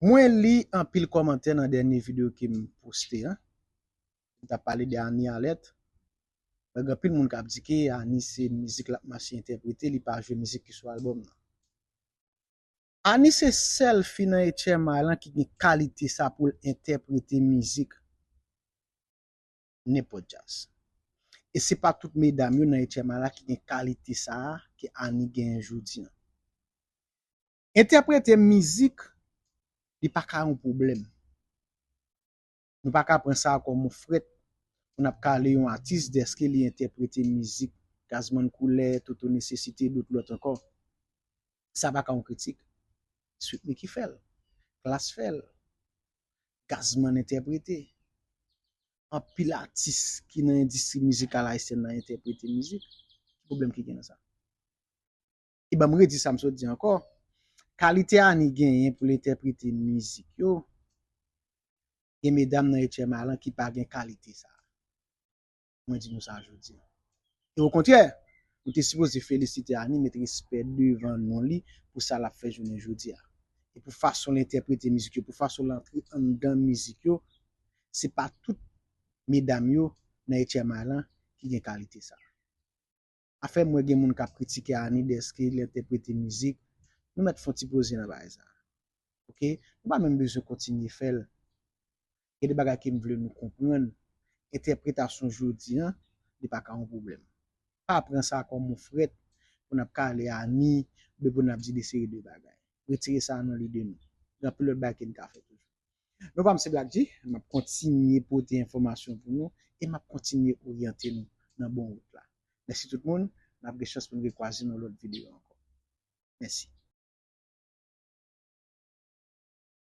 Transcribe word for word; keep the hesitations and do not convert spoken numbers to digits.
Mwen li anpil kòmantè nan dènye videyo ke m poste an. M t ap pale de Annie Alerte. Mwen gen anpil moun k ap di ke Annie se mizik l ap mache entèprete, li pa jwe mizik ki sou albòm nan. Annie se sèl fi nan H M I lan ki gen kalite sa pou l entèprete mizik nenpòt djaz. E se pa tout medam yo nan H M I la ki gen kalite sa a ke Annie genyen jodi an. Entèprete mizik, li pa ka yon pwoblèm. Nou pa ka pran sa kòm yon frèt pou n ap kale yon atis dèske li entèprete mizik Gazman Koulè, Toto Nesesite, dòt lòt ankò. Sa pa ka yon kritik. Sweet Micky fè l. Klass fè l. Gazman entèprete. Anpil atis ki nan endistri mizikal ayisyèn nan entèprete mizik. Ki pwoblèm ki gen nan sa? E ban m redi sa m sot di ankò. Kalite Annie genyen pou l entèprete mizik yo, gen medam nan H M I lan ki pa gen kalite sa a. Mwen di nou sa jodi a. E okontrè, nou te sipoze felisite Annie, met respè devan non li pou sa l ap fè jounen jodi a. E pou fason l entèprete mizik yo, pou fason l antre anndan mizik yo, se pa tout medam yo nan H M I lan ki gen kalite sa a. Afè m wè gen moun k ap kritike Annie dèske li entèprete mizik, nou mèt fè yon ti poze nan bagay sa a. Oke? Nou pa menm bezwen kontinye fè l. Gen de bagay ke m vle nou konprann. Entèpretasyon jodi an, li pa ka yon pwoblèm. Pa pran sa kòm yon frèt pou n ap kale Annie, oubyen pou n ap di de seri de bagay. Retire sa nan lide nou. Gen anpil lòt bagay ke n ka fè toujou. Non pa m se Black G, m ap kontinye pote enfòmasyon pou nou e m ap kontinye oryante nou nan bon wout la. Mèsi tout moun, n ap gen chans pou n rekwaze nan lòt videyo ankò. Mèsi.